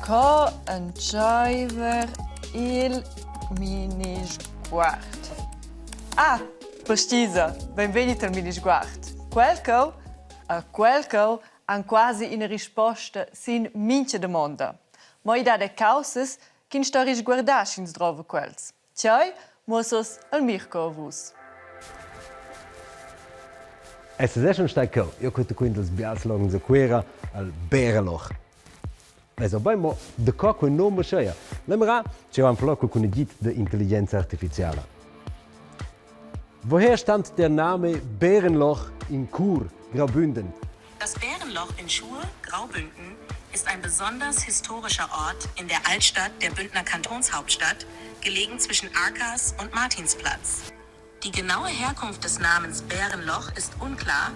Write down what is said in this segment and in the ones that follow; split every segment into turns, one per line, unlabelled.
Co entscheiver il minisguard? Ah, precisa, beinvegni al minisguard. Quel cheu e quel cheu han quasi ina risposta sin mincha damonda. Mo i dat er caussas ch'ins sto risguardar sch'ins drova quels. Tgei muossas el Mirco a vus?
Essas eschan stai cheu. Eu quinto quint als bials loghens a Cuera, al Bärloch. Es bain mo da co quel nom uscheia. L'emra ch'eu am flocco cun agid da intelligenza artificiala. Woher stammt der Name Bärenloch in Chur, Graubünden?
Das Bärenloch in Chur, Graubünden, ist ein besonders historischer Ort in der Altstadt der Bündner Kantonshauptstadt, gelegen zwischen Arkers und Martinsplatz. Die genaue Herkunft des Namens Bärenloch ist unklar,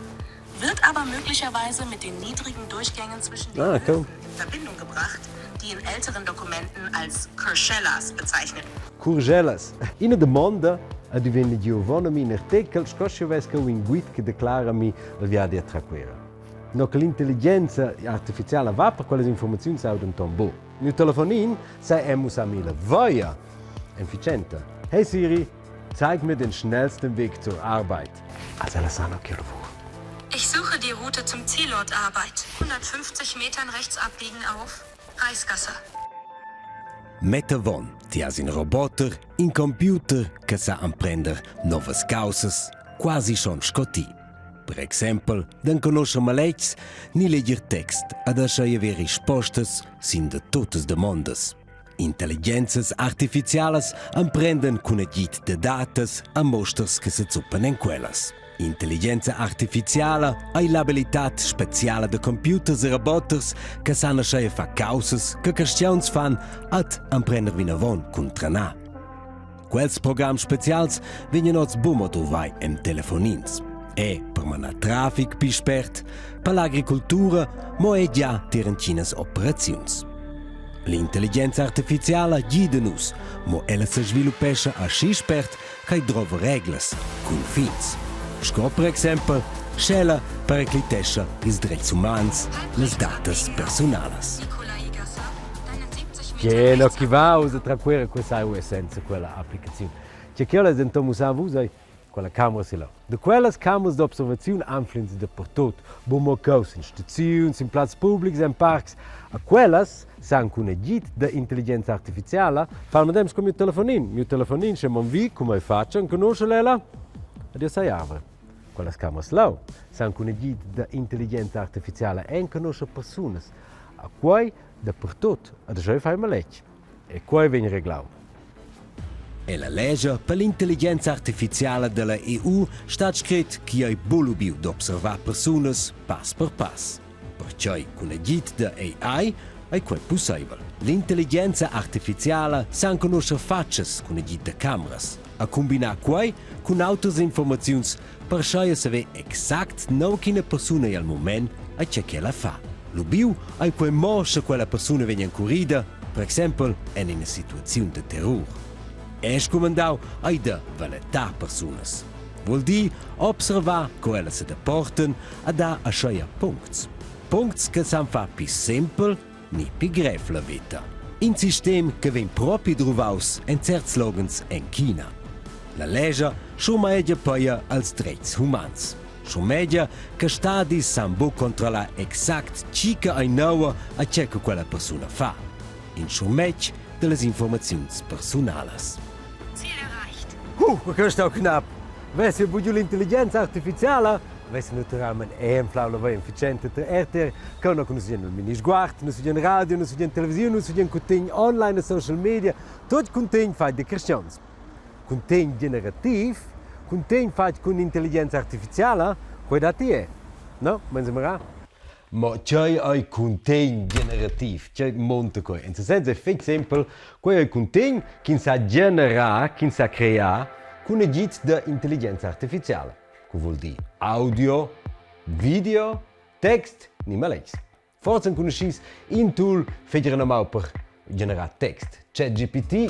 wird aber möglicherweise mit den niedrigen Durchgängen zwischen den
Ah, cool.
Höfen in Verbindung gebracht, die in älteren Dokumenten als Curschellas bezeichnet
Curschellas. Ina damonda ad vegn giu avon a mi in artechel sco sch'jeu vess cheu in guid che declara mi il viadi a Tracuera. No che l'intelligenza artificiala va per quellas informaziuns au denton buc. Miu telefonin sa è mussar mi la via efficienta. Hey Siri, zeig mir den schnellsten Weg zur Arbeit. Also ella sa noch che lavur.
Ich suche die Route zum Zielort Arbeit. 150 Metern rechts abbiegen auf Reisgasse.
Metta von, ti has in roboter, in computer che sa emprender novas caussas, quasi schon sco ti. Per exempel, d'enconoscher maletgs ni leger text ad aschia haver rispostas sin da tuttas damondas. Intelligenzas artificialas emprendan cun agid da datas a mosters che sezuppan en quellas. Intelligenza artificiala ei l'abilitad speciala da computers e roboters che san aschia far caussas che carstgauns fan ad emprender vinavon cun trenar. Quels programs specials vegnan oz buca duvrai en telefonins. E per manar traffic pli spert, per l'agricultura, mo è gia tier entginas operaziuns. L'intelligenza artificiala gida nus, mo ella se sviluppescha aschi spert ch'ei drova reglas, cunfins. Sco per exempel, sch'ella periclitescha ils dretgs umans, las datas persunalas. Che no chi va ussa tra quella questa ei senza quella applicaziun. Che quella denton mussar vus ei quella camera si là. Da quellas cameras d'observaziun anflins dapertut, buc mo cheu sin staziuns, sin plazs publics, en parcs. A quellas san cun agid da intelligenza artificiala far medem sco miu telefonin. Miu telefonin, sche mon vi, come ei faccio, enconuschel ella, ed io sai arver. Quellas cameras lau san cun agid da intelligenza artificiala enconuscher persunas. A quei dapertut, ed jeu fai maletg. E quei vegn reglau. E la lescha per l'intelligenza artificiala dalla EU stat scret ch'i ei buc lubiu d'observar persunas pass per pass. Perquei cun agid da AI ei quei pusseivel. L'intelligenza artificiala sa enconuscher fatschas cun agid da cameras. A cumbinar quei cun autras informaziuns per schai saver exact nua ch'ina persuna ei al mument e tge ch'ella fa. Lubiu ei quei mo sche quella persuna vegn encurida, per exempel en ina situaziun da terrur. E scumandau ei da valetar persunas. Vuol dir observar co ellas se deportan a dar ascheia puncts. Puncts che san far pli sempel ni pli grev la veta. In sistem che vegn propi druvaus en certs loghens en China. La lescha schurmegia peia als dretgs humans. Schurmegia che stadis san buc controllar exact tgi che ei noua a tge che quella persuna fa. In schurmetg dallas informaziuns persunalas.
Ziel erreicht.
Huh, questo è knapp. Vess eu bugiu l'intelligenza artificiala, vess naturalmente anflau la via efficiente tra RTR, che non conoscien il minisguard, non sugien radio, non sugien televisiun, non sugien cuntegn online e social media, tot cuntegn fai da cristians. Cuntegn generativ, cuntegn fatg cun intelligenza artificiala, quei datti è. No, menzumera? Ma tgei ei cuntegn generativ? Tgei munta quei? En sesez ei fetg sempel, quei ei cuntegn ch'ins sa generar, ch'ins sa crear cun agid da intelligenza artificiala. Cu vul dir audio, video, text ni maletgs. Forsa enconuschis in tool fetg renomau per generar text. ChatGPT.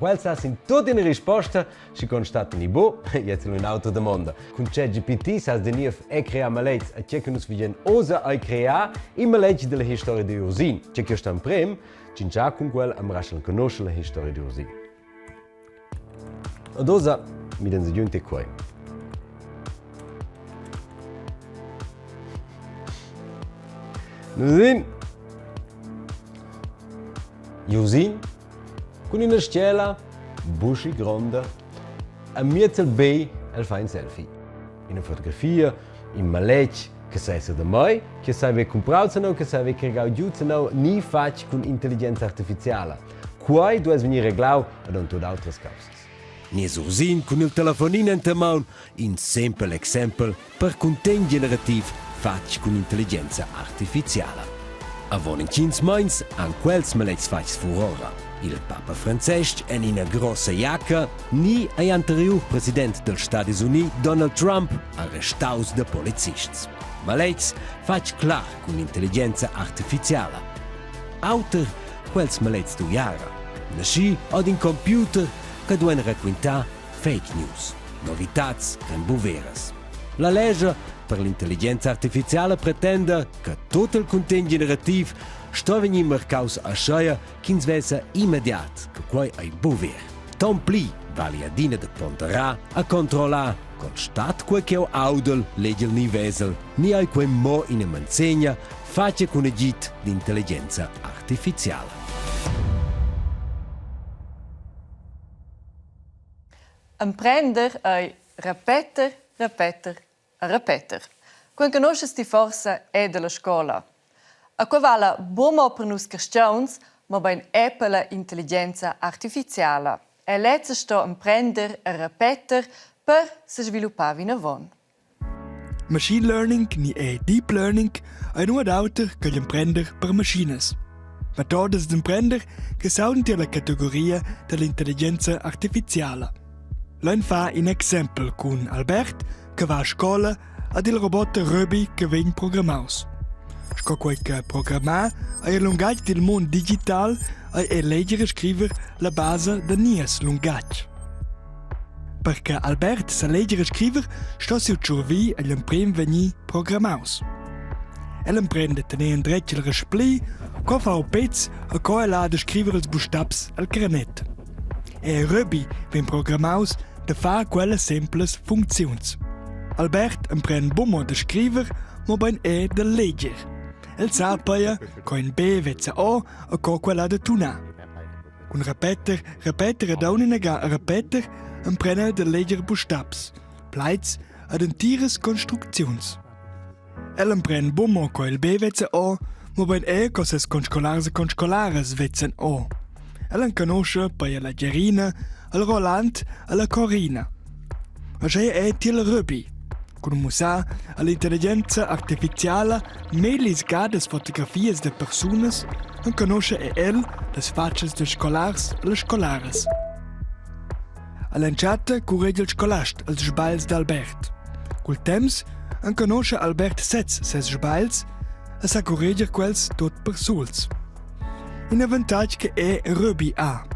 Quels sa sin tut ina risposta, schi constata ni bu, jetzt un'autra domanda. Cun ChatGPT sas de niev e crear maletgs a tge che nus vegien osa ai crear in maletg della historia de Ursin. Tge che sta emprem, tschintschar cun quel am raschan conoscer la historia de Ursin. Ed osa midan se giunte quei. Ursin. Ursin cun ina stgela buschi gronda amiez il bei el fa in selfie. Ina fotografia, in maletg che sa esser da mai, che sa haver cumprau zanau, che sa haver cargau giu zanau ni fatg cun intelligenza artificiala. Quei duess vegnir reglau ad tut autras causas. Nies Ursin cun il telefonin enta maun, in sempel exempel per cuntegn generativ fatg cun intelligenza artificiala. Avon intgins meins han quels maletgs fatgs furora. Il papa Francestg en ina grossa jacca ni ei anteriur president dels Stadis Units Donald Trump arrestaus da polizists. Maletgs fatg clar cun intelligenza artificiala. Auter quels maletgs d'uiara, naschi ad in computer che duein raquintar fake news, novitads ch'èn buveras. La lescha per l'intelligenza artificiala pretenda che tut il cuntegn generativ sto vegnir marcaus aschia ch'ins vesa immediat che quei ei buver. Ton pli vali adina da ponderar a controllar constat quei ch'jeu audel, legel ni vesel, ni ei quei mo ina manzegna fatga cun agid d'intelligenza artificiala.
Emprender ei repeter, repeter e repeter. Cu enconuschas ti forsa è dalla scola. A quei vala buca mo per nus carstgauns, mobein era per la intelligenza artificiala. E lezza sto emprender e repeter per sesviluppar vinavon.
Machine learning ni era deep learning ei nuot auter ch'igl emprender per maschinas. Metodas d'emprender che s'audan tier la categoria dall'intelligenza artificiala. Lein far in exempel cun Albert che va a scola ad il roboter Röbi che vegn programmaus. Sco quei che programmar ei il lungatg dil mund digital ei er leger e scriver la basa da nies lungatg. Per che Albert sa leger e scriver sto siu tschurvi egl emprem vegnir programmaus. El emprende tener endretg il respli, co far pez e co el ha da scriver ils bustabs al carnet. Er Röbi vegn programmaus da far quellas semplas funcziuns. Albert empren buca da scriver, mobein er da leger. El sa peia co in B vezza o e co quel ha da tunar. Cun repeter, repeter ed aunc inaga repeter emprenda el da leger bustabs, plaids ed entiras construcziuns. El empren buc mo co il B vezza o, mobein era co ses conscolars e conscolaras vezzan o. El enconuscha pia la Gerina, il Roland e la Corina. Aschia ei tiel Röbi. Cun mussar all'intelligenza artificiala mellis gadas fotografias da persunas enconuscha er el las fatschas da scolars e las scolaras. All'entschatta curregia il scolast els sbagls d'Albert. Cul temps enconoscha Albert sez ses sbagls e sa curreger quels tot persuls. In avantatg che è Röbi ha.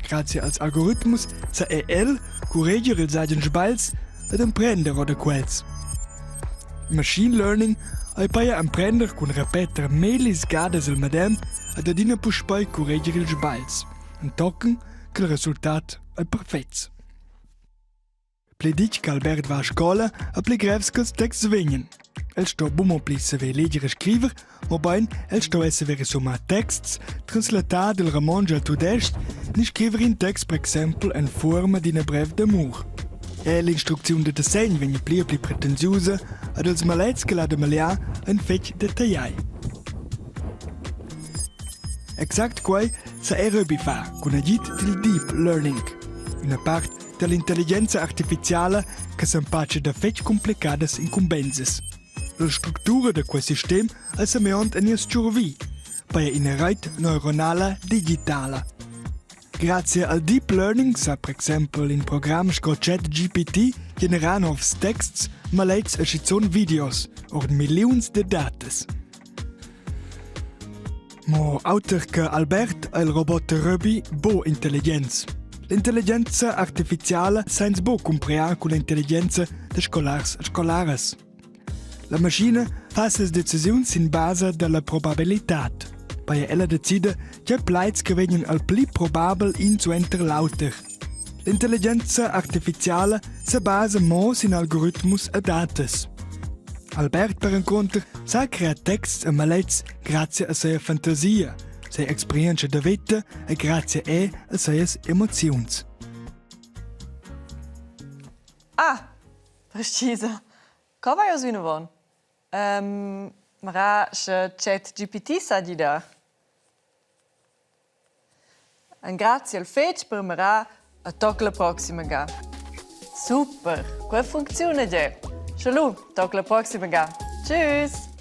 Grazie als algoritmus sa er el curreger ils agens sbagls ed emprender or da quels. Machine learning ei peia emprender cun repeter mellis gadas il medem ed adina puspei curreger ils sbagls, entochen ch'il resultat ei perfetgs. Pli ditg ch'Albert va a scola, e pli grevs ch'ils texts vegnan. El sto buc mo pli saver leger e scriver, mobein el sto er saver resumar texts, translatar dil romontsch al tudestg ni scriver in text per exempel en fuorma d'ina brev d'amur. Er l'instrucziun da dessegn vegn pli e pli pretensiusa ed ils maletgs che l'ha da maliar ein fetg detagliai. Exact quei sa era far cun agid dil deep learning, ina part dall'intelligenza artificiala che s'empatscha da fetg complicadas incumbensas. La structura da quei sistem ei semegliont en nies tschurvi, per ina reit neuronala digitala. Grazie al deep learning sa per exempel in program sco ChatGPT generar novs texts, maletgs e schizun videos ord milliuns de datas. Mo auter che Albert ei il robot Röbi buc intelligents. L'intelligenza artificiala sainz buc cumprear culla intelligenza da scolars e scolaras. La maschina fa sias decisiuns sin basa dalla probabilitad. Pia ella decida tge plaids che vegnan al pli probabel in suenter l'auter. L'intelligenza artificiala sa basa mo sin algoritmus e datas. Albert perencunter sa crear texts e maletgs grazia a sia fantasia, sia experientscha da veta e grazia er a sias emoziuns.
Ah, precisa. Co vai oz vinavon? Um, mara sche ChatGPT sa gidar? Engraziel fetg per mirar e toc la proxima ga. Super, quei funcziuna gie. Sche lu, toc la proxima ga. Tschüss!